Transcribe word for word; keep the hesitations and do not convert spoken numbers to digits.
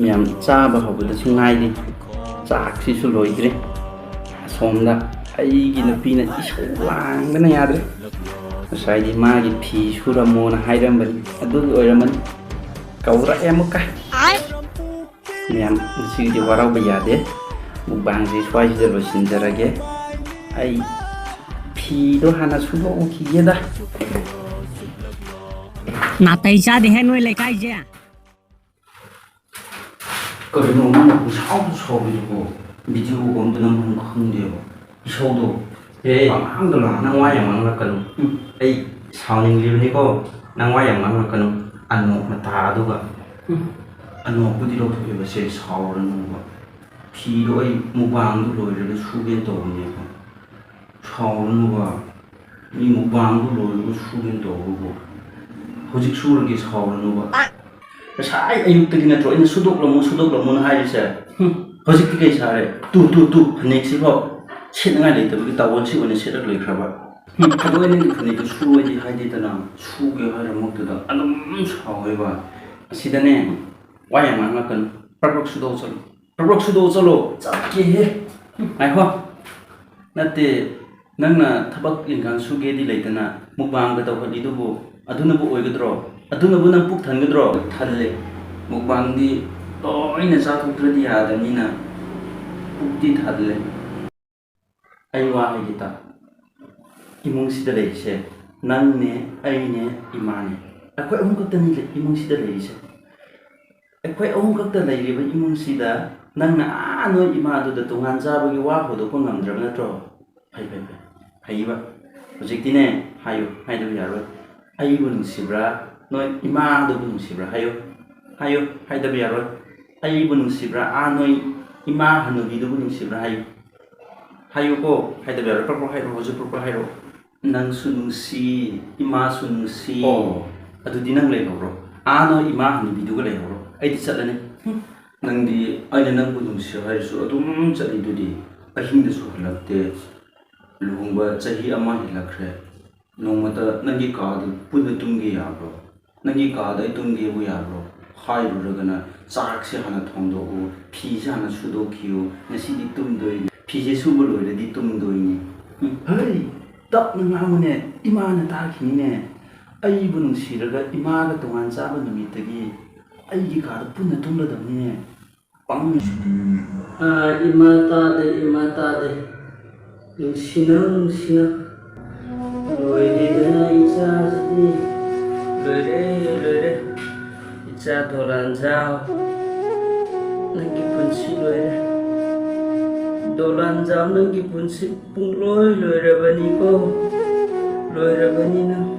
ꯌꯥꯝ ꯆꯥꯕ ꯍꯧꯕꯗꯁꯨ ꯉꯥꯏꯔꯤ꯫ ꯆꯥꯛꯁꯤꯁꯨ ꯂꯣꯏꯗ꯭ꯔꯤ꯫ ꯑꯁꯣꯝꯗ ꯑꯩꯒꯤ ꯅꯨꯄꯤꯅ ꯏꯁꯧ ꯂꯥꯡꯗꯅ ꯌꯥꯗ꯭ꯔꯦ꯫ ꯉꯁꯥꯏꯗꯤ ꯃꯥꯒꯤ ꯐꯤ ꯁꯨꯔꯝꯃꯣꯅ ꯍꯥꯏꯔꯝꯕꯅꯤ, ꯑꯗꯨꯒꯤ ꯑꯣꯏꯔꯝꯃꯅꯤ꯫ ꯀꯧꯔꯛꯑꯦ ꯑꯃꯨꯛꯀ꯫ ꯃꯌꯥꯝ, ꯉꯁꯤꯒꯤꯗꯤ ꯋꯥꯔꯧꯕ ꯌꯥꯗꯦ꯫ ꯃꯨꯛꯕꯥꯡꯁꯤ ꯁ꯭ꯋꯥꯏꯁꯤꯗ ꯂꯣꯏꯁꯤꯟꯖꯔꯒꯦ꯫ ꯑꯩ ꯐꯤꯗꯣ ꯍꯥꯟꯅ ꯁꯨꯗꯣꯛꯎꯈꯤꯒꯦꯗ꯫ ꯅꯥꯇꯩ ꯆꯥꯗꯦꯍꯦ ꯅꯣꯏ ꯂꯩꯀꯥꯏꯁꯦ꯫ ꯀꯔꯤꯅꯣ ꯅꯪꯅ ꯄꯨꯡꯁꯥꯎꯗ ꯁꯥꯎꯔꯤꯗꯨꯕꯣ? ꯚꯤꯗꯤꯑꯣꯒ ꯑꯝꯇ ꯅꯝꯐꯝ ꯈꯪꯗꯦꯕ꯫ ꯏꯁꯧꯗꯣ ꯑꯦ, ꯄꯪꯉꯥꯡꯗ ꯉꯥꯡ-, ꯅꯪ ꯋꯥ ꯌꯥꯝ ꯉꯥꯡꯂꯛꯀꯅꯨ꯫ ꯎꯝ꯫ ꯑꯩ ꯁꯥꯎꯅꯤꯡꯂꯤꯕꯅꯤꯀꯣ꯫ ꯅꯪ ꯋꯥ ꯌꯥꯝ ꯉꯥꯡꯂꯛꯀꯅꯨ꯫ ꯑꯅꯣꯛ ꯃꯇꯥ ꯑꯗꯨꯒ꯫ ꯎꯝ꯫ ꯑꯅꯣꯛꯄꯨꯗꯤ ꯂꯧꯊꯣꯛꯑꯦꯕ, ꯁꯦ, ꯁꯥꯎꯔꯅꯨꯕ꯫ ꯐꯤꯗꯣ ꯑꯩ ꯃꯨꯛꯕꯥꯡꯗꯣ ꯂꯣꯏꯔꯒ ꯁꯨꯒꯦ ꯇꯧꯕꯅꯦꯕ꯫ ꯁꯥꯎꯔꯅꯨꯕ꯫ ꯃꯤ ꯃꯨꯛꯕꯥꯡꯗꯣ ꯂꯣꯏꯔꯒ ꯁꯨꯒꯦ ꯇꯧꯕꯕꯨ꯫ ꯍꯧꯖꯤꯛ ꯁꯨꯔꯒꯦ, ꯁꯥꯎꯔꯅꯨꯕ꯫ ꯉꯁꯥꯏ ꯑꯌꯨꯛꯇꯒꯤ ꯅꯠꯇ꯭ꯔꯣ ꯑꯩꯅ "ꯁꯨꯗꯣꯛꯂꯝꯃꯨ, ꯁꯨꯗꯣꯛꯂꯝꯃꯨꯅ" ꯍꯥꯏꯔꯤꯁꯦ? ꯍꯨꯝ, ꯍꯧꯖꯤꯛꯇꯤ ꯀꯩ ꯁꯥꯔꯦ? ꯇꯨ, ꯇꯨ, ꯇꯨ, ꯐꯅꯦꯛꯁꯤꯐꯥꯎ ꯁꯦꯠꯅꯉꯥꯏ ꯂꯩꯇꯕꯒꯤ ꯇꯥꯋꯣꯟꯁꯤ ꯑꯣꯏꯅ ꯁꯦꯠꯂ ꯂꯩꯈ꯭ꯔꯕ꯫ ꯍꯨꯝ, ꯑꯗꯣ ꯑꯩ ꯅꯪꯒꯤ ꯐꯅꯦꯛꯇꯣ ꯁꯨꯔꯣꯏꯗꯤ ꯍꯥꯏꯗꯦꯗꯅ, ꯁꯨꯒꯦ ꯍꯥꯏꯔꯃꯛꯇꯨꯗ ꯑꯗꯨꯝ ꯁꯥꯎꯋꯦꯕ꯫ ꯑꯁꯤꯗꯅꯦ, ꯋꯥ ꯌꯥꯝ ꯉꯥꯡꯉꯛꯀꯅꯨ꯫ ꯄ꯭ꯔꯞ ꯄ꯭ꯔꯞ ꯁꯨꯗꯣꯛꯑꯣ ꯆꯠꯂꯣ꯫ ꯄ꯭ꯔꯞ ꯄ꯭ꯔꯞ ꯁꯨꯗꯣꯛꯑꯣ ꯆꯠꯂꯣ꯫ ꯆꯠꯀꯦꯍꯦ꯫ ꯉꯥꯏꯈꯣ꯫ ꯅꯠꯇꯦ, ꯅꯪꯅ ꯊꯕꯛ ꯏꯪꯈꯥꯡ ꯁꯨꯒꯦꯗꯤ ꯂꯩꯇꯅ ꯃꯨꯛꯕꯥꯡꯒ ꯇꯧꯍꯜꯂꯤꯗꯨꯕꯨ ꯑꯗꯨꯅꯕꯨ ꯑꯣꯏꯒꯗ꯭ꯔꯣ? ꯑꯗꯨꯅꯕꯨ ꯅꯪ ꯄꯨꯛ ꯊꯟꯒꯗ꯭ꯔꯣ? ꯊꯜꯂꯦ꯫ ꯃꯨꯛꯕꯥꯡꯗꯤ ꯂꯣꯏꯅ ꯆꯥꯊꯣꯛꯇ꯭ꯔꯗꯤ ꯌꯥꯗꯕꯅꯤꯅ ꯄꯨꯛꯇꯤ ꯊꯜꯂꯦ꯫ ꯑꯩ ꯋꯥ ꯍꯥꯏꯒꯦ ꯇꯥ꯫ ꯏꯃꯨꯡꯁꯤꯗ ꯂꯩꯔꯤꯁꯦ ꯅꯪꯅꯦ, ꯑꯩꯅꯦ, ꯏꯃꯥꯅꯦ꯫ ꯑꯩꯈꯣꯏ ꯑꯍꯨꯝ ꯈꯛꯇꯅꯤ ꯂꯩ-, ꯏꯃꯨꯡꯁꯤꯗ ꯂꯩꯔꯤꯁꯦ꯫ ꯑꯩꯈꯣꯏ ꯑꯍꯨꯝ ꯈꯛꯇ ꯂꯩꯔꯤꯕ ꯏꯃꯨꯡꯁꯤꯗ ꯅꯪꯅ ꯑꯥ ꯅꯣꯏ ꯏꯃꯥꯗꯨꯗ ꯇꯣꯉꯥꯟ ꯆꯥꯕꯒꯤ ꯋꯥ ꯍꯧꯗꯣꯛꯄ ꯉꯝꯗ꯭ꯔꯕ ꯅꯠꯇ꯭ꯔꯣ? ꯐꯩ, ꯐꯩ, ꯐꯩ꯫ ꯐꯩꯕ꯫ ꯍꯧꯖꯤꯛꯇꯤꯅꯦ, ꯍꯥꯏꯌꯨ, ꯍꯥꯏꯗꯕ ꯌꯥꯔꯣꯏ꯫ "ꯑꯩꯕꯨ ꯅꯨꯡꯁꯤꯕ꯭ꯔꯥ? ꯅꯣꯏ ꯏꯃꯥꯗꯨꯕꯨ ꯅꯨꯡꯁꯤꯕ꯭ꯔꯥ?" ꯍꯥꯏꯌꯨ꯫ ꯍꯥꯏꯌꯨ, ꯍꯥꯏꯗꯕ ꯌꯥꯔꯣꯏ꯫ "ꯑꯩꯕꯨ ꯅꯨꯡꯁꯤꯕ꯭ꯔꯥ? ꯑꯥ ꯅꯣꯏ ꯏꯃꯥ ꯍꯅꯨꯕꯤꯗꯨꯕꯨ ꯅꯨꯡꯁꯤꯕ꯭ꯔꯥ?" ꯍꯥꯏꯌꯨ꯫ ꯍꯥꯏꯌꯨꯀꯣ, ꯍꯥꯏꯗꯕ ꯌꯥꯔꯣꯏ꯫ ꯄ꯭ꯔꯞ ꯄ꯭ꯔꯞ ꯍꯥꯏꯔꯣ, ꯍꯧꯖꯤꯛ ꯄ꯭ꯔꯞ ꯄ꯭ꯔꯞ ꯍꯥꯏꯔꯣ꯫ "ꯅꯪꯁꯨ ꯅꯨꯡꯁꯤ, ꯏꯃꯥꯁꯨ ꯅꯨꯡꯁꯤ"꯫ ꯑꯣ꯫ ꯑꯗꯨꯗꯤ ꯅꯪ ꯂꯩꯍꯧꯔꯣ꯫ ꯑꯥ ꯅꯣꯏ ꯏꯃꯥ ꯍꯅꯨꯕꯤꯗꯨꯒ ꯂꯩꯍꯧꯔꯣ꯫ ꯑꯩꯗꯤ ꯆꯠꯂꯅꯤ꯫ ꯍꯨꯝ꯫ ꯅꯪꯗꯤ "ꯑꯩꯅ ꯅꯪꯕꯨ ꯅꯨꯡꯁꯤ" ꯍꯥꯏꯔꯁꯨ ꯑꯗꯨꯝ ꯆꯠꯂꯤꯗꯨꯗꯤ꯫ ꯑꯍꯤꯡꯗꯁꯨ ꯍꯜꯂꯛꯇꯦ꯫ ꯂꯨꯍꯣꯡꯕ ꯆꯍꯤ ꯑꯃ ꯍꯦꯜꯂꯛꯈ꯭ꯔꯦ꯫ ꯅꯣꯡꯃꯇ ꯅꯪꯒꯤ ꯀꯥꯗ ꯄꯨꯟꯅ ꯇꯨꯝꯒꯦ ꯌꯥꯕ꯭ꯔꯣ? ꯅꯪꯒꯤ ꯀꯥꯗ ꯑꯩ ꯇꯨꯝꯒꯦꯕꯨ ꯌꯥꯕ꯭ꯔꯣ? ꯍꯥꯏꯔꯨꯔꯒꯅ ꯆꯥꯛꯁꯦ ꯍꯥꯟꯅ ꯊꯣꯡꯗꯣꯛꯎ, ꯐꯤꯁꯦ ꯍꯥꯟꯅ ꯁꯨꯗꯣꯛꯈꯤꯌꯨ, ꯉꯁꯤꯗꯤ ꯇꯨꯝꯗꯣꯏꯅꯤ, ꯐꯤꯁꯦ ꯁꯨꯕ ꯂꯣꯏꯔꯗꯤ ꯇꯨꯝꯗꯣꯏꯅꯤ꯫ ꯎꯝ, ꯍꯩ, ꯇꯞꯅ ꯉꯥꯡꯉꯨꯅꯦ, ꯏꯃꯥꯅ ꯇꯥꯈꯤꯅꯤꯅꯦ꯫ ꯑꯩꯕꯨ ꯅꯨꯡꯁꯤꯔꯒ ꯏꯃꯥꯒ ꯇꯣꯉꯥꯟ ꯆꯥꯕ ꯅꯨꯃꯤꯠꯇꯒꯤ ꯑꯩꯒꯤ ꯀꯥꯗ ꯄꯨꯟꯅ ꯇꯨꯝꯂꯗꯕꯅꯤꯅꯦ꯫ ꯄꯪꯉꯤꯁꯤꯗꯤ꯫ ꯑꯥ, ꯏꯃꯥ ꯇꯥꯗꯦ, ꯏꯃꯥ ꯇꯥꯗꯦ꯫ ꯅꯨꯡꯁꯤꯅꯧ, ꯅꯨꯡꯁꯤꯅꯧ꯫ ꯂꯣꯏꯔꯦꯗꯅ ꯏꯆꯥꯁꯤꯗꯤ꯫ ꯂꯣꯏꯔꯦ, ꯂꯣꯏꯔꯦ꯫ ꯏꯆꯥ ꯗꯣꯂꯥꯟꯖꯥꯎ, ꯅꯪꯒꯤ ꯄꯨꯟꯁꯤ ꯂꯣꯏꯔꯦ꯫ ꯗꯣꯂꯥꯟꯖꯥꯎ, ꯅꯪꯒꯤ ꯄꯨꯟꯁꯤ ꯄꯨꯡꯂꯣꯏ ꯂꯣꯏꯔꯕꯅꯤꯀꯣ꯫ ꯂꯣꯏꯔꯕꯅꯤ ꯅꯪ꯫